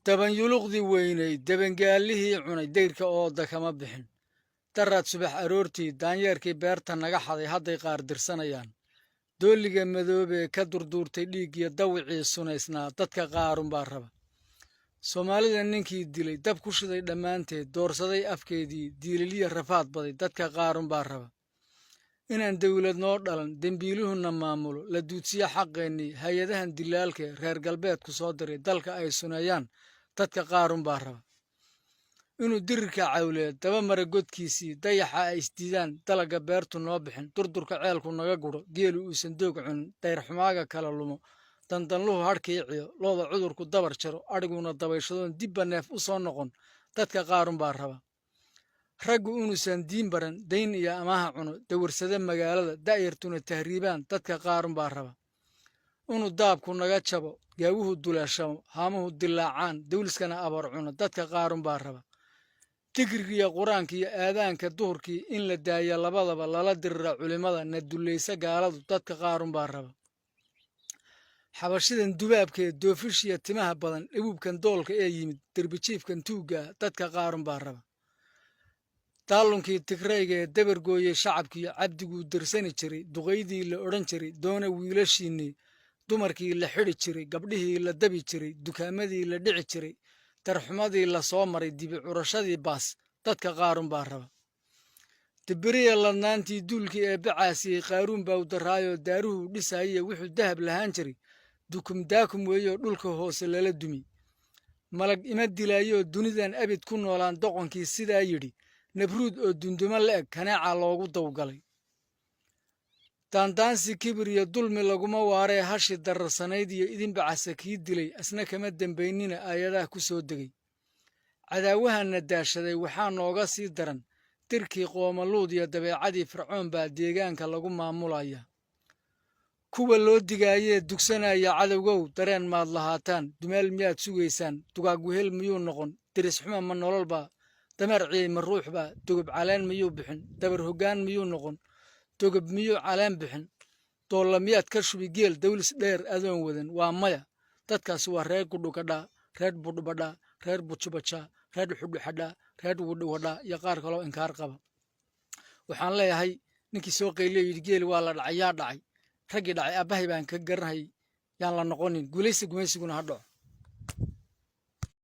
Dabanyuluqdii weynay debangaalihii cunay dayrka ooda kama bixin. Daraad subax aroortii daanyeerkii beerta naga xaday hadday qaar dirsanayaan. Doolliga madoobee ka durduurtay dhiiggiyo dawicii sunaysnaa dadka qaarunbaa raba. Soomaalida ninkii dilay dab ku shiday dhammaanteed doorsaday afkeedii diililiya rafaad baday dadka qaarunbaa raba. Inaan dawlad noo dhalan dembiiluhuna maamulo la duudsiyo xaqeennii hay-adahan dilaalkee reer galbeedku soo diray dalka ay suneeyaan dadka qaarunbaa raba. Inuu dirirka cawleed daba mara godkiisii dayaxa ay isdiidaan dalagga beertu noo bixin durdurka ceelku naga guro geelu uusan doog cunin dayrxumaaga kala lumo dandanluhu hadhkii ciyo looda cudurku dabar jaro adhiguna dabayshadoon dibba neef u soo noqon dadka qaarunbaa raba. Raggu inuusan diin baran dayn iyo amaaha cuno dawarsada magaalada da'yartuna tahriibaan dadka qaarunbaa raba. Inuu daabku naga jabo gaawuhu duleeshamo haamuhu dilaacaan dawliskana abar cuno dadka qaarunbaa raba. Digrigiiyo qur-aanka iyo aadaanka duhurkii in la daaya labadaba lala dirira culimada na dullaysa gaaladu dadka qaarunbaa raba. Xabashidan dubaabkee doofishiya timaha badan dhibuubkan doolka ee yimid derbijiifkan tuuggaa dadka qaarunbaa raba. Daalunkii Tigrayga ee dabargooyey shacabkii cabdiguu dirsani jiray duqaydii la odhan jiray doona wiilashiinnii dumarkii la xidhi jiray gabdhihii la dabi jiray dukaamadii la dhici jiray darxumadii la soo maray dibi curashadii baas dadka qaarunbaa raba. Dibiriya ladnaantii duulkii ee bacaasiyey qaaruun baa u daraayoo daaruhuu dhisaayey wuxuu dahab lahaan jiray dukum daakum weeyoo dhulka hoose lala dumi. Malag ima dilaayoo dunidan abid ku noolaan doqonkii sidaa yidhi Nabruud oo dundumo la eg kaneecaa loogu dawgalay. Daandaansi kibir iyo dulmi laguma waaree hashi dararsanayd iyo idinbacasa kii dilay asna kama dembaynina aayadaha ku soo degay. Cadaawahanna daashaday waxaa nooga sii daran dirkii qoomaluud iyo dabeecadii Fircoon baa deegaanka lagu maamulaya. Kuwa loo digaayee dugsanaya cadowgow dareen maad lahaataan dumaal miyaad sugaysaan dugaag wehel miyuu noqon deris xuma ma nololbaa dameer ciyey ma ruuxbaa dogob caleen miyuu bixin dabar hoggaan miyuu noqon dogob miyuu caleen bixin doolla miyaad ka shubi geel dawlis dheer adoon wadan waa maya dadkaasi waa reer gudhugadhaa reer budhubadhaa reer bujubajaa reer xudhuxadhaa reer wudhuwadhaa iyo qaar kaloo inkaar qaba. Waxaan leeyahay ninkii soo qayliya yidhi geeli waa la dhacay yaa dhacay raggii dhacay aabbahay baan ka garanayay yaan la noqonin guulaysta gumaysiguna ha dhaco.